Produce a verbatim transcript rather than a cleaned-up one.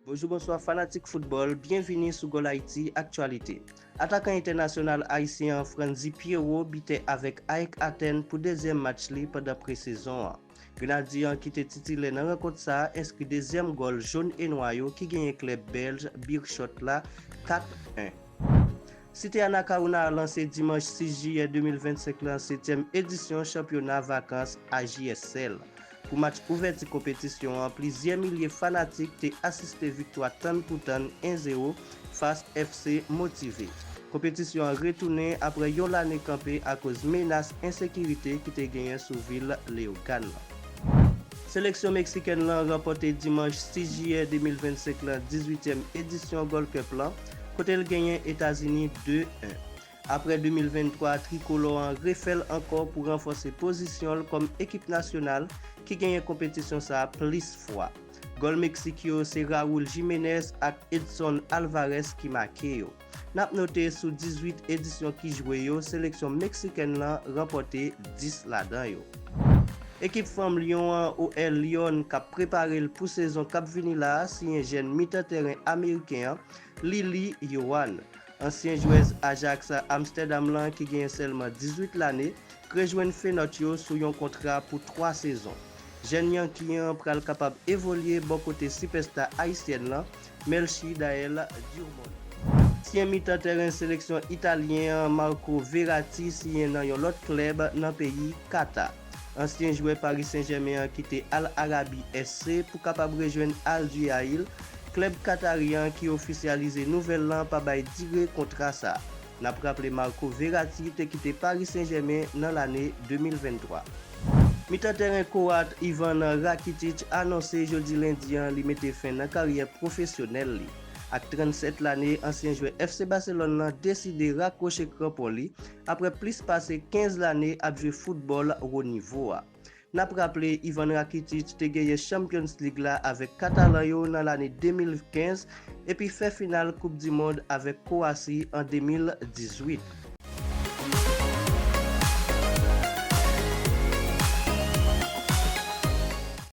Bonjou, bonswa fanatik foutbòl, byenvini sou Goal Haiti Actualité. Atakan entènasyonal ayisyen an Frantzy Pierrot bite avèk AEK Atèn pou dezyèm match li pandan presezon an. Grenadye an ki te titilè nan rankont sa a enskri dezyèm gòl jòn e nwa yo ki genyen klèb bèlj Beerschot la kat en. Cité Anacaona lanse dimanch sis jiyè de mil vennsenk lan setyèm edisyon chanpyona vakans A J S L. Pou match ouvèti konpetisyon an, plizyè milye fanatik te asiste viktwa tann pou tann en zewo fas F C Motivé. Konpetisyon an retounen apre yon lane kanpe akoz menas ensekirite ki te genyen sou vil Leyogàn lan. Seleksyon meksikèn lan ranpòte dimanch sis jiyè de mil vennsenk lan dizuityèm edisyon Gold Cup lan, kote l genyen Etazini de en. Apre de mil venntwa, trikolò an refè l ankò pou ranfòse pozisyon l kòm ekip nasyonal ki genyen konpetisyon sa a plis fwa. Gòl Meksik yo se Raul Jiménez ak Edson Alvarez ki make yo. N ap note sou dizuit edisyon ki jwe yo, seleksyon meksikèn lan ranpòte dis ladan yo. Ekip fanm Lyon an, O L Lyon, k ap prepare l pou sezon k ap vini la a, siyen jèn mitan tèren ameriken an, Lily Yohan. Ansyen jwèz Ajax Amsterdam lan ki genyen sèlman dizuit lane, rejwenn Feyenoord yo sou yon kontra pou twa sezon. Jèn Yankee an pral kapab evolye bò kote sipèsta ayisyèn lan, Melchie Daelle Dumont. Ansyen mitan tèren seleksyon italyen an, Marco Verratti, siyen nan yon lòt klèb nan peyi Kata. Ansyen jwè Paris Saint-Germain an kite Al Arabi S C pou kapab rejwenn Al Duhail, klèb katari an ki ofisyalize nouvèl lan pa bay dire kontra sa a. N ap raple Marco Verratti te kite Paris Saint-Germain nan lane de mil venntwa. Mitan tèren Kowat Ivan Rakitic anonse jodi lendi an li mete fen nan karyè pwofesyonèl li. Ak trannsèt lane, ansyen jwè F C Barcelone lan deside rakwoche kranpon li apre plis pase kenz lane ap jwe foutbòl wo nivo a. N ap raple, Ivan Rakitic te genyen Champions League la avèk Katalan yo nan lane de mil kenz epi fè final Koup di Mond avèk Kwowasi an de mil dizuit.